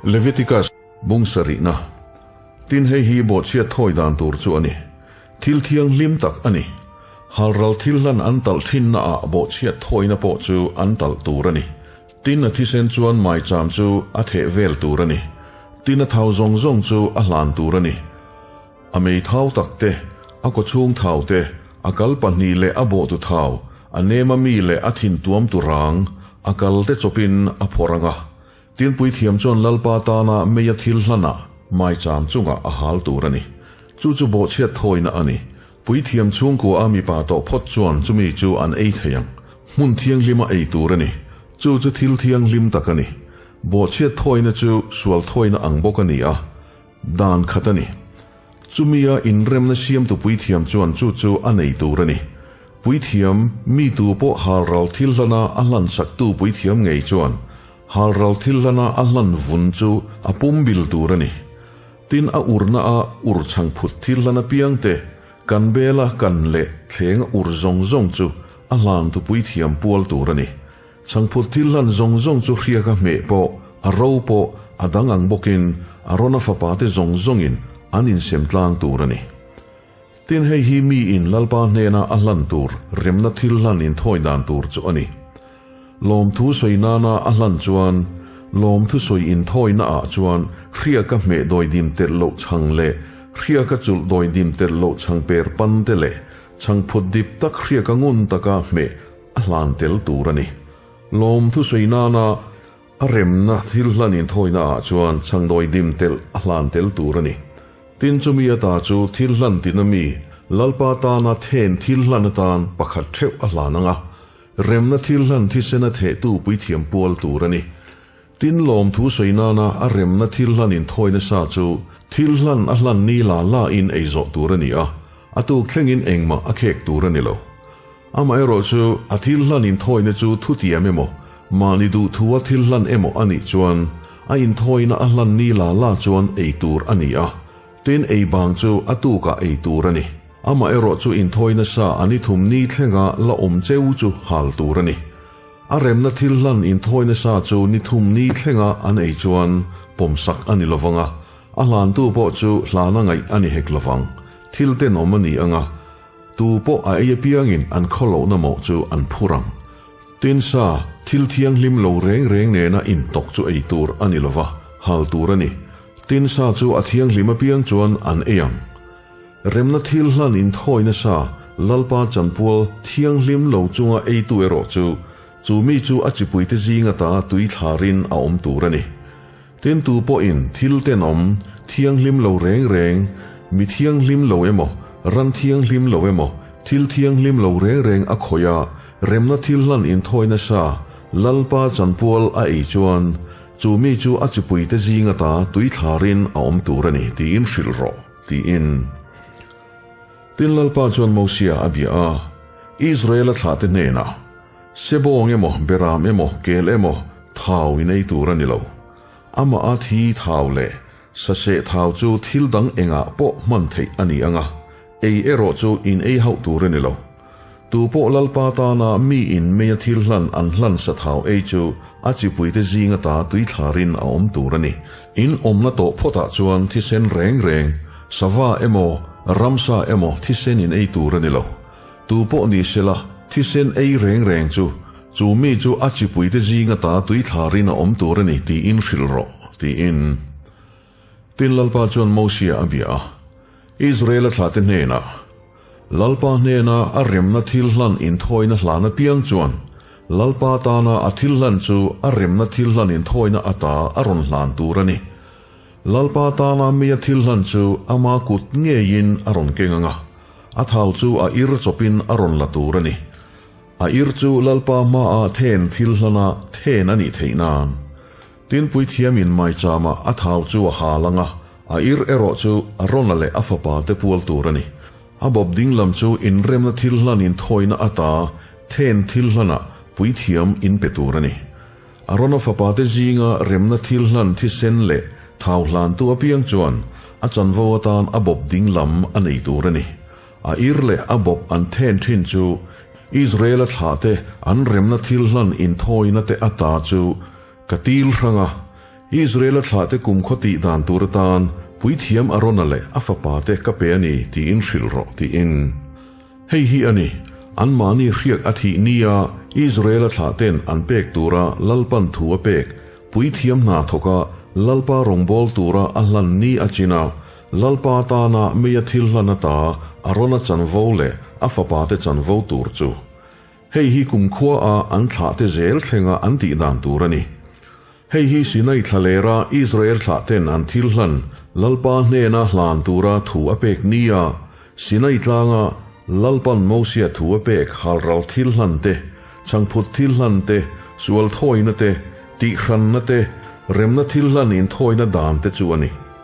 Leviticus bung sarihna. Tin hei hi bawhchhiat thawi dan tur chu a ni. Thil thianghlim tak a ni. Halral thil hlan an talh thinna ah bawhchhiat thawina pawh chu an talh tur a ni. Tin a thisen chuan maicham chu a theh vel tur a ni. Tin a thau zawng zawng chu a hlan tur a ni. A mei thau tak te, a kawchhung thau te, a kal pahnih leh a bawhtu thau, a nema mi leh a thin tuamtu rang, a kal te chawpin a phawrh ang a. Tin puithiam chuan Lalpa tana meia thil hlanah maicham chungah a hal tur a ni. Chu chu bawhchhiat thawina a ni. Puithiam chhungkua a mipa tawh phawt chuan chumi chu an ei thei ang. Hmun thianghlima ei tur a ni. Chu chu thil thianghlim tak a ni. Bawhchhiat thawina chu sual thawina ang bawk a ni a. Dan khat a ni. Chumia inremna siamtu puithiam chuan chu chu a nei tur a ni. Puithiam, mi tu pawh halral thil hlana a hlan saktu puithiam ngei chuan halral thil hlana a hlan vun chu a pum bil tur a ni. Tin a urna a ur chhangphut thil hlan apiang te, kan bela kan leh thleng a ur zawng zawng chu a hlantu puithiam pual tur a ni. Chhangphut thil hlan zawng zawng chu hriak a hmeh pawh, a ro pawh, a dang ang bawkin Arona fapate zawng zawngin an insem tlang tur a ni. Tin hei hi miin Lalpa hnena a hlan tur remna thil hlan inthawi dan tur chu a ni. Lawmthu sawi nana a hlan chuan lawmthu sawi inthawina ah chuan hriak a hmeh dawidim telh loh chhang leh hriak a chulh dawidim telh loh chhang per pan te leh chhangphut dip tak hriak a ngun taka hmeh a hlan tel tur a ni. Lawm thusawi nana a remna thil hlan inthawina ah chuan chhangdawi dim telh a hlan tel tur a ni. Tin chumi ata chu thil hlan tina mi Lalpa tana then thil hlan atan pakhat theuh a hlan ang a, remna thil hlan thisena thehtu puithiam pual tur a ni. Tin lawm thusawi nana a remna thil hlan inthawina sa chu thil hlan a hlan ni la la in ei zawh tur a ni a, a tuk thlengin engmah a khek tur a ni lo. Amaherawhchu, a thil hlan inthawina chu thutiam emaw, mahni duhthua thil hlan emaw a nih chuan, a inthawina a hlan ni la la chuan ei tur a ni a, tin ei bang chu a tukah ei tur a ni. Amaherawhchu inthawina sa a ni thum ni thlenga la awm cheu chu hal tur a ni. A remna thil hlan inthawina sa chu ni thum ni thlenga an ei chuan pawmsak a ni lovang a, a hlantu pawh chu hlana ngaih a ni hek lovang. Thil tenawm a ni ang a. Tu pawh a ei apiangin an khawlohna mawh chu an phur ang. Tin sa, thil thianghlim lo reng reng nena intawk chu ei tur a ni lova, hal tur a ni. Tin sa chu a thianghlim apiang chuan an ei ang. Remna thil hlan inthawina sa, Lalpa chanpual thianghlim lo chunga eitu erawh chu, chu mi chu a chipuite zinga ta tui thlarin a awm tur a ni. Tin tu pawhin thil tenawm, thianghlim lo reng reng, mi thianghlim lo emaw, ran thianghlim lo emaw, thil thianghlim lo reng reng a khawih a, remna thil hlan inthawi nasa, Lalpa chanpual a ei chuan, chu mi chu a chipuite zing ata tui thlarin a awm tur a ni tiin hrilh rawh, tiin. Tin Lalpa chuan Mosia a bia a, Israela thlahte hnenah, Sebawng emaw, beram emaw, kel emaw, thau in ei tur a ni lo. Amah a thi thau leh saseh thau chu thil dang engah pawh hman theih a ni ang a, ei erawh chu in ei hauh tur a ni lo. Tu pawh Lalpa tana mi in meia thil hlan an hlan sa thau ei chu a chipuite zing ata tui thlarin a awm tur a ni. In awmna tawh phawtah chuan thisen reng reng, sava emaw, ramsa emaw thisen in ei tur a ni lo. Tu pawh ni sela, thisen ei reng reng chu, chu mi chu a chipuite zing ata tui thlarin a awm tur a ni tiin hrilh rawh, tiin. Tin Lalpa chuan Mosia a bia a, Israela thlahte hnenah, Lalpa hnena a remna thil hlan inthawina hlan apiang chuan, Lalpa tana a thil hlan chu a remna thil hlan inthawina ata a rawn hlan tur a ni. Lalpa tana mi a thil hlan chu ama kut ngeiin a rawn keng ang a. A thau chu a ir chawpin a rawn la tur a ni. A ir chu Lalpa hmaah then thil hlana then a nih theih nan. Tin puithiamin maichama a thau chu a hal ang a, a ir erawh chu Arona leh a fapa te pual tur a ni. A bawp ding lam chu inremna thil hlan inthawina ata then thil hlanah puithiam in pe tur a ni. Arona fapa te zinga remna thil hlan thisen leh thau hlantu apiang chuan a chanvo atan a bawp ding lam a nei tur a ni. A ir leh a bawp an then thin chu Israel-a thlah te an remna thil hlan inthawina te ata chu ka til hrang a. Israela thlahte kumkhaw tih dan tur atan Puithiam Arona leh a fapate ka pe a ni tiin hrilh rawh tiin. Hei hi a ni, anmahni hriak a thih nia Israela thlahte'n an pek tura Lalpan thu a pek, Puithiam hna thawka Lalpa rawngbâwl tura a hlan ni a chin a, Lalpa tana meia thil hlan ata Arona chanvo leh a fapate chanvo tur chu. Hei hi kumkhua a an thlahte zel thlenga an tih dan tur a ni. Hei hi Sinai thlalera Israel thlahten an thil hlan Lalpa hnena hlan tura thu a pek nia Sinai tlanga Lalpan Mosia thu a pek halral thil hlan te, chhangphut thil hlan te, sual thawina te, tihhranna te, remna thil hlan inthawina dan te chu a ni.